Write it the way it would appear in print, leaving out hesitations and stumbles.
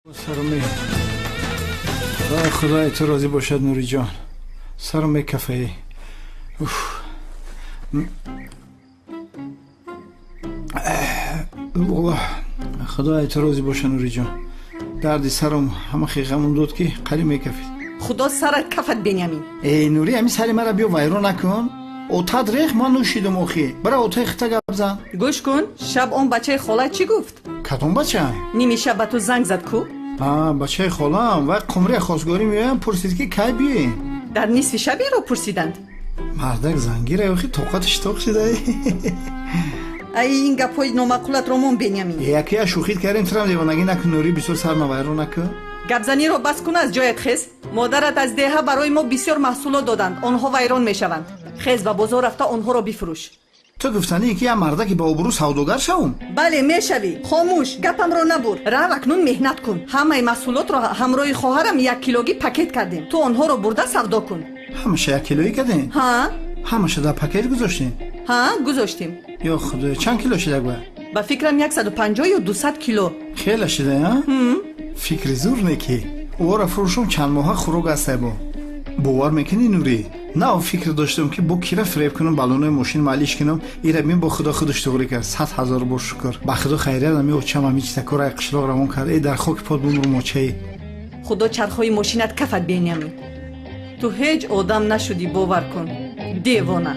Сарам Худои ту розӣ бошад, Нуриҷон, сарам мекафаи. Уф. Худои ту розӣ бошад, Нуриҷон, дарди сарам ҳама хеғамон дод, ки қариб мекафид. Худо сарат кафад, Бенямин. Эй, Нури, ҳамин сари мара биё вайрон накун. Отат рех, ман нӯшидум. Охи, бара отаи хита гап зан. Гӯш кун, шаб он бачаи хола чӣ гуфт? Кадом бача? Ними шаб ба ту занг зад ку. А, бачаи холам. Вай қумрия хосгорӣ меоям, пурсид, ки кай биёем. Дар нисфи шаб инро пурсиданд? Мардак зангира, охи, тоқатиш тоқ шуда. Ай, ин гапҳои номаъқулатро мон, Бенямин. Якия шӯхит кардем, турам девонагӣ накун, Нурӣ, бисёр сарма вайрон накун. Гапзаниро бас кун, аз ҷоят хез. Модарат аз деҳа барои мо бисёр маҳсулот доданд, онҳо вайрон мешаванд. Хез, ба бозор рафта, онҳоро бифурӯш. Ту гуфтанӣ, ки як мардаки ба обрӯ савдогар шавум? Бале, мешавӣ. Хомӯш, гапамро набур. Рав, акнун меҳнат кун. Ҳамаи маҳсулотро ҳамроҳи хоҳарам яккилогӣ пакет кардем, ту онҳоро бурда савдо кун. Ҳамаша яккилоӣ кардем? Ҳа. Ҳамаша дар пакет гузоштем? Ҳа, гузоштем. Ё Худоё, чанд кило шидак ба? Ба фикрам, 150 ё 200 кило. Хеле шида, а фикри зур не, ки ора фурӯшум, чанд моҳа хӯрок астайбо. Бовар мекунӣ, Нурӣ, на фикр доштам, ки бо кира фиреб кунам, балонои мошин малиш кунам. Ира бин, бо Худо худаш туғрӣ кард. 100 000 бор шукр ба Худо. Хайрият, ами очам ами чизакора қишлоқ равон кард. Э, дар хоки пот бумрум, очаи. Худо чархҳои мошинат кафад, Бенямин. Ту ҳеҷ одам нашудӣ, бовар кун, девона.